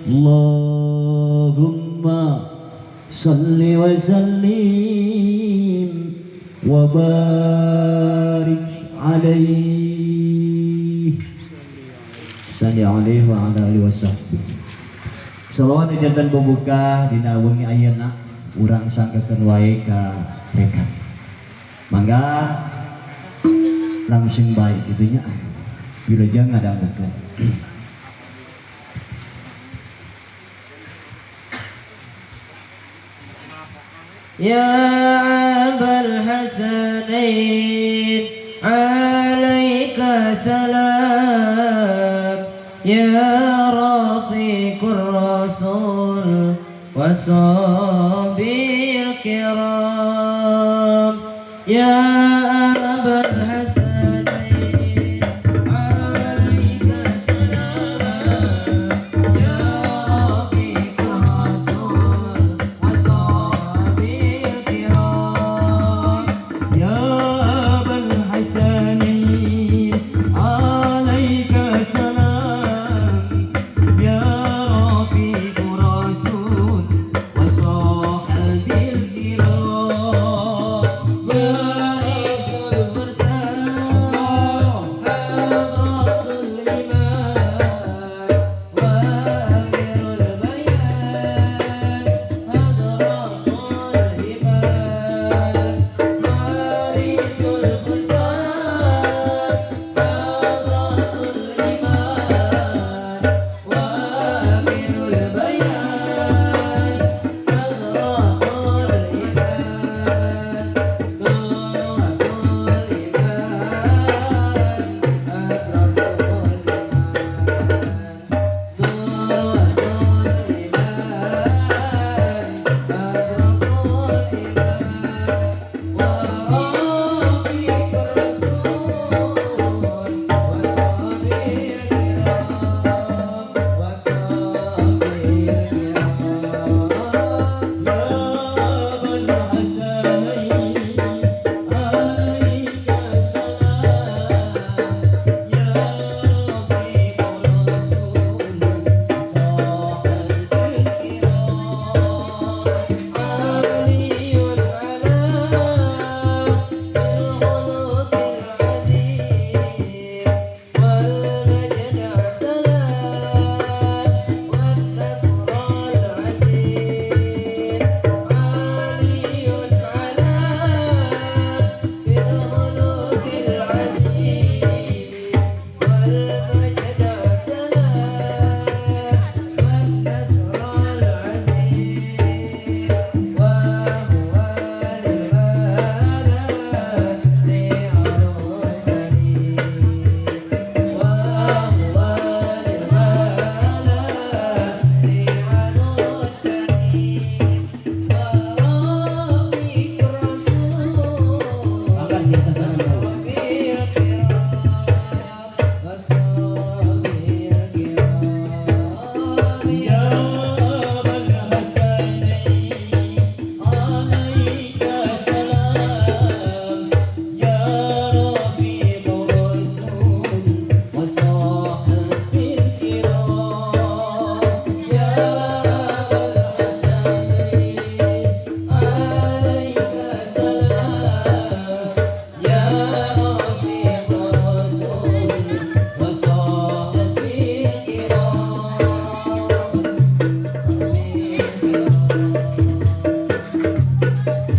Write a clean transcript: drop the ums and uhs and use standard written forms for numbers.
Allahumma salli wa sallim wa barik alaihi. Salli alaihi wa ala alihi wasahbihi. Salawat janten pembuka dina wengi ayeuna, urang sanggakeun wae ka rekan. Mangga langsung baik gitunya. Wilujeng ngadangukeun. Ya Abal Hasanain alaika salam, ya Rafiqur Rasul wa sahbil kiram. Ya Abal Hasanain alaika salam, ya Rafiqur Rasul wa sahbil kiram. Ya Abal Hasanain alaika salam, ya Rafiqur Rasul wa sahbil kiram. Ya Hadratul Iman wa Amirul Bayan, Hadratul Iman Warisul Fursan, Hadratul Iman wa Amirul Bayan, Hadratul Iman, Hadratul Iman, Hadratul Iman, Hadratul Iman, Hadratul Iman, wa Rafiqur Rasul wa sahbil kiram, wa sahbil kiram. Ya Abal Hasanain alaika salam, ya Rafiqur Rasul wa sahbil kiram. Aliyul alam bil khuluqil azim wal majd salam wan nasral azim. Aliyul alam bil khuluqil azim wal majd salam wan nasral azim. Wa huwa al-mala si'arul karim, wa huwa al-mala si'arul karim, wa Rafiqur Rasul Mangga biasa sareng wa sahbil kiram, wa sahbil kiram. Ya Abal Hasanain alaika salam, ya Rafiqur Rasul wa sahbil kiram. Ya Abal Hasanain alaika salam, ya Rafiqur Rasul wa sahbil kiram. Kiram.